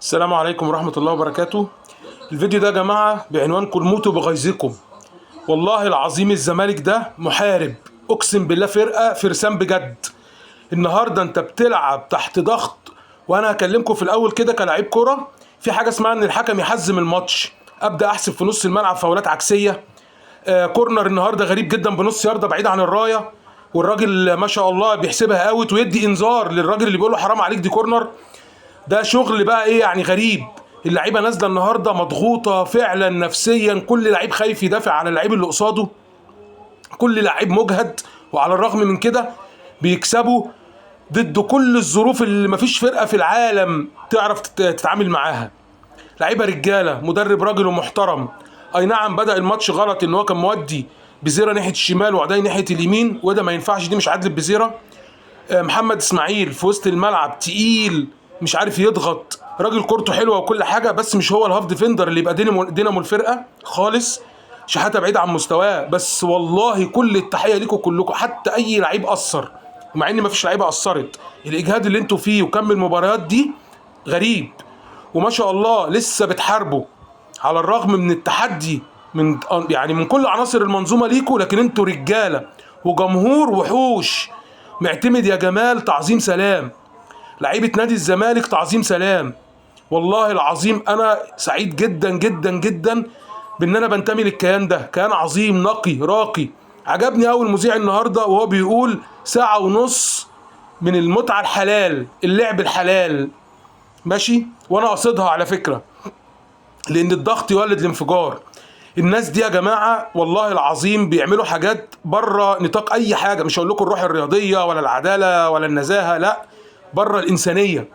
السلام عليكم ورحمة الله وبركاته. الفيديو ده يا جماعة بعنوان كل موتوا بغيظكم. والله العظيم الزمالك ده محارب، اقسم بالله فرقة فرسان بجد. النهاردة انت بتلعب تحت ضغط، وانا هكلمكم في الاول كده كلاعب كرة. في حاجة اسمها ان الحكم يحزم الماتش، ابدا احسب في نص الملعب فاولات عكسية. corner النهارده غريب جدا بنص ياردة بعيد عن الراية، والراجل ما شاء الله بيحسبها out ويدي انذار للراجل اللي بيقول له حرام عليك دي corner. ده شغل بقى ايه يعني غريب. اللعيبة نازله النهارده مضغوطه فعلا نفسيا، كل لعيب خايف يدافع على اللعيب اللي قصاده، كل لعيب مجهد، وعلى الرغم من كده بيكسبوا ضد كل الظروف اللي مفيش فرقه في العالم تعرف تتعامل معاها. لعيبة رجاله، مدرب راجل ومحترم. اي نعم بدا الماتش غلط ان هو كان مودي بزيره ناحية الشمال وعداي ناحية اليمين، وده ما ينفعش، دي مش عدل بزيره. محمد اسماعيل في وسط الملعب تقيل، مش عارف يضغط، راجل كورته حلوة وكل حاجة، بس مش هو ال half defender اللي يبقى دينامو الفرقة خالص. شحاته بعيد عن مستواه، بس والله كل التحية ليكم كلكم، حتى اي لعيب قصر، مع ان مفيش لعيبة قصرت. الاجهاد اللي انتوا فيه وكم المباريات دي غريب، وما شاء الله لسه بتحاربوا على الرغم من التحدي من يعني من كل عناصر المنظومة ليكوا، لكن انتوا رجاله وجمهور وحوش. معتمد يا جمال تعظيم سلام، لعيبة نادي الزمالك تعظيم سلام. والله العظيم انا سعيد جدا جدا جدا بان انا بنتمي للكيان ده، كيان عظيم نقي راقي. عجبني قوي المذيع النهارده وهو بيقول ساعة ونص من المتعة الحلال، اللعب الحلال، ماشي، وانا قصدها على فكرة، لان الضغط يولد الانفجار. الناس دي يا جماعة والله العظيم بيعملوا حاجات بره نطاق اي حاجة، مش هقول لكم الروح الرياضية ولا العدالة ولا النزاهة، لا، بره الانسانية.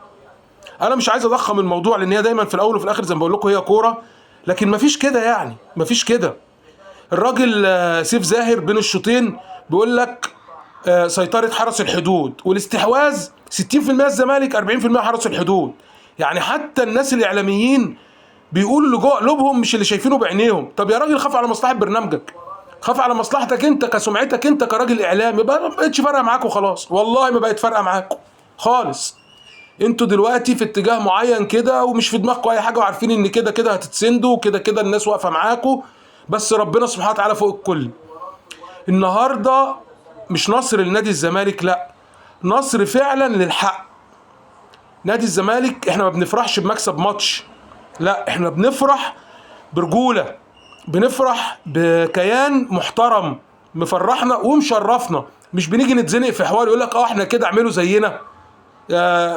انا مش عايز اضخم الموضوع لان هي دايما في الاول وفي الاخر زي ما بقول لكم هي كورة، لكن مفيش كده يعني، مفيش كده. الراجل سيف زاهر بين الشوطين بيقول لك سيطرة حرس الحدود والاستحواذ 60% الزمالك 40% حرس الحدود. يعني حتى الناس الاعلاميين بيقولوا اللي جوه قلوبهم مش اللي شايفينه بعينيهم. طب يا راجل خاف على مصلحة برنامجك، خاف على مصلحتك انت كسمعتك انت كراجل اعلامي، يبقى ما بقتش فارقه معاكم خلاص، والله ما بقت فارقه معاكم خالص. انتوا دلوقتي في اتجاه معين كده ومش في دماغكم اي حاجة، وعارفين ان كده كده هتتسندوا وكده كده الناس واقفة معاكم، بس ربنا سبحانه وتعالى فوق الكل. النهارده مش نصر لنادي الزمالك، لا، نصر فعلا للحق. نادي الزمالك احنا ما بنفرحش بمكسب ماتش، لا، احنا بنفرح برجوله، بنفرح بكيان محترم مفرحنا ومشرفنا، مش بنيجي نتزنق في حوار يقول لك احنا كده اعملوا زينا.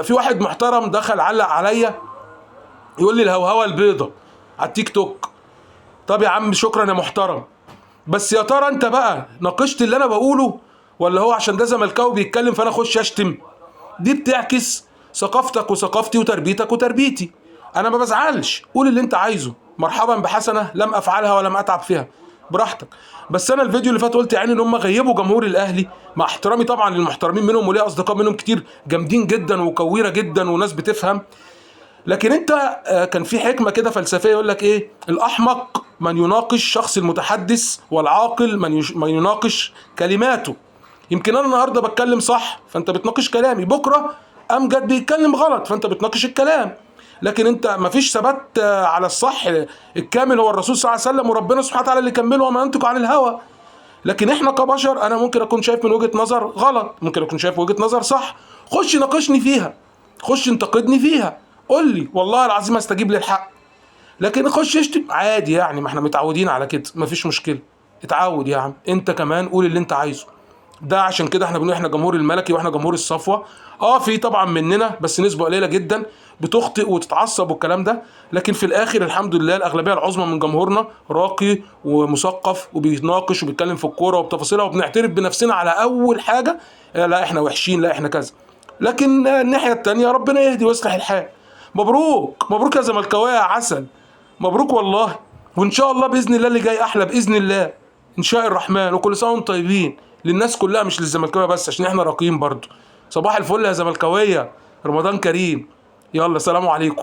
في واحد محترم دخل علق عليا يقول لي الهوهوه البيضة على التيك توك. طب يا عم شكرا يا محترم، بس يا ترى انت بقى ناقشت اللي انا بقوله، ولا هو عشان ده زملكاوي بيتكلم فانا اخش اشتم؟ دي بتعكس ثقافتك وثقافتي وتربيتك وتربيتي. انا ما بزعلش، قول اللي انت عايزه، مرحبا بحسنه لم افعلها ولم اتعب فيها، براحتك. بس انا الفيديو اللي فات قلت يعني ان هم غيبوا جمهور الاهلي، مع احترامي طبعا للمحترمين منهم، وليه اصدقاء منهم كتير جامدين جدا وكويره جدا وناس بتفهم، لكن انت كان في حكمه كده فلسفية يقول لك ايه؟ الاحمق من يناقش شخص المتحدث، والعاقل من يناقش كلماته. يمكن انا النهارده بتكلم صح فانت بتناقش كلامي، بكره امجد بيتكلم غلط فانت بتناقش الكلام، لكن انت مفيش ثبات على الصح الكامل، هو الرسول صلى الله عليه وسلم وربنا سبحانه وتعالى اللي كمله، وما ينطق عن الهوى. لكن احنا كبشر انا ممكن اكون شايف من وجهة نظر غلط، ممكن اكون شايف وجهة نظر صح، خش ناقشني فيها، خش انتقدني فيها، قول لي والله العظيم استجيب للحق. لكن خش اشتم عادي يعني، ما احنا متعودين على كده، مفيش مشكلة، اتعود يا عم انت كمان، قول اللي انت عايزه. ده عشان كده احنا بنقول احنا جمهور الملكي واحنا جمهور الصفوة. في طبعا مننا بس نسبه قليله جدا بتخطئ وتتعصب والكلام ده، لكن في الاخر الحمد لله الاغلبية العظمى من جمهورنا راقي ومثقف وبيتناقش وبيتكلم في الكورة وبتفاصيلها، وبنعترف بنفسنا على اول حاجة، لا احنا وحشين، لا احنا كذا. لكن الناحية التانية ربنا يهدي ويصلح الحال. مبروك مبروك يا زملكاويه يا عسل، مبروك والله، وان شاء الله باذن الله اللي جاي احلى باذن الله، ان شاء الرحمن. وكل سنة وانتم طيبين للناس كلها، مش للزملكاويه بس، عشان احنا راقيين برضو. صباح الفل يا زملكاويه، رمضان كريم، يلا سلام عليكم.